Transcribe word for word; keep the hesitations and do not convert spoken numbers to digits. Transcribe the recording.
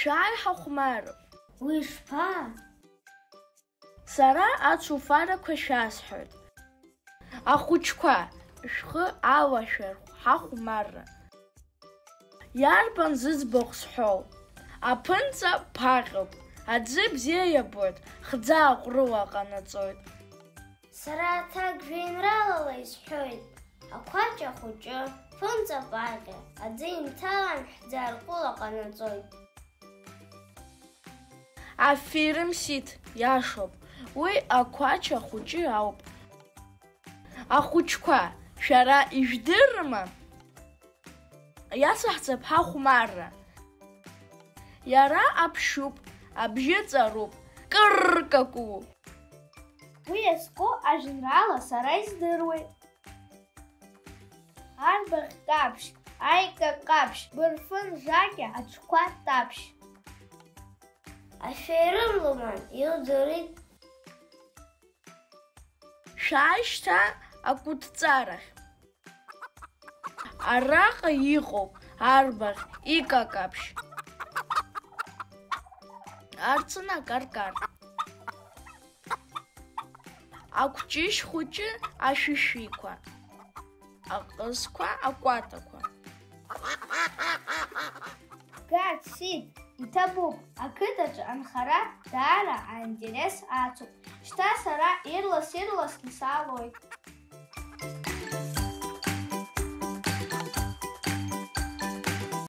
Шәааи ҳахәмарып. Уи шԥа? Сара ацуфарақәа шәасҳәоит. Ахәыҷқәа, шәхы алашәархә ҳахәмарра. Иарбан зыӡбахә сҳәоу? Аԥынҵа ԥаҟьоуп, аӡы бзиа иабоит, хӡы аҟәрыла ҟанаҵоит. Сара аҭак жәеинраалала исҳәоит, ақәач ахәыҷы, ԥынҵа паҟьа, аӡы инҭалан хьӡы арҟәыла ҟанаҵоит. Аферым сиҭ, иашоуп, уи ақәач ахәыҷы ауп. Ахәыҷқәа, шәара ижәдыррыма? Иацаҳҵап ҳахәмарра. Иара аԥшьуп, абжьы ҵаруп, кырркакуу. Уи иазку ажәеинраала сара издыруеит. Арбаӷь ҟаԥшь, аика ҟаԥшь, бырфын жакьа, аҽқәа таԥшь. Аферым лыман илдырит. Шәааи шьҭа акәытҵарахь. Араҟа иҟоуп арбаӷь икакаԥшь. Арцын акаркар. Акәҷышь хәыҷы ашәишәиқәа. Аҟызқәа акәатақәа. Гад, сиҭ, иҭабуп, ақыҭаҿы анхара даара аинтерес ацуп. Шьҭа сара ирлас-ирласны салоит.